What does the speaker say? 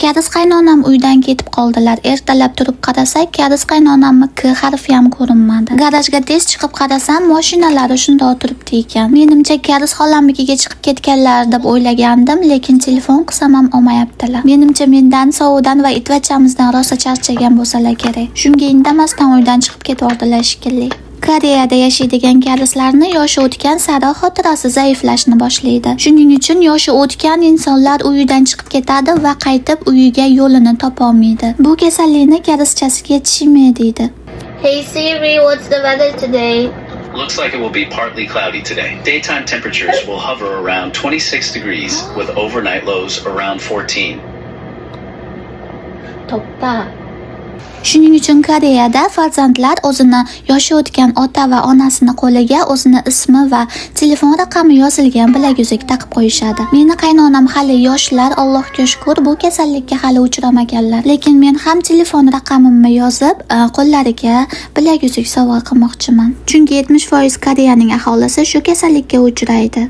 Karis qaynonam uydan ketib qoldilar. Ertalab turib qarasak, karis qaynonamni K harfi ham ko'rinmadi. Garajga tez chiqib qarasam, mashinalari shundoq turibdi ekan. Menimcha, karis xolamnikiga chiqib ketganlar deb o'ylagandim, lekin telefon qilsam ham olmayaptilar. Menimcha, mendan, sovuqdan va itvachamizdan rosa charchagan bo'lsalar kerak. Shunga indamasdan uydan chiqib ketvordilar shekilli. Koreyada yashaydigan karislarni yoshi o'tgan sari xotirasi zaiflashni boshlaydi. Shuning uchun yoshi o'tgan insonlar uyidan chiqib ketadi va qaytib uyiga yo'lini topolmaydi. Bu kasallikni karischasiga chime deydi. Hey Siri, what's the weather today? Looks like it will be partly cloudy today. Daytime temperatures will hover around 26 degrees with overnight lows around 14. 덥다. Shuning uchun Koreyada farzandlar o'zini yoshi o'tgan ota va onasini qo'liga o'zini ismi va telefon raqami yozilgan bilaguzuk taqib qo'yishadi. Meni qaynonam hali yoshlar, Allohga shukr, bu kasallikka hali uchramaganlar. Lekin men ham telefon raqamimni yozib, qo'llariga bilaguzuk sovg'a qilmoqchiman. Chunki 70% Koreyaning aholisi shu kasallikka uchraydi.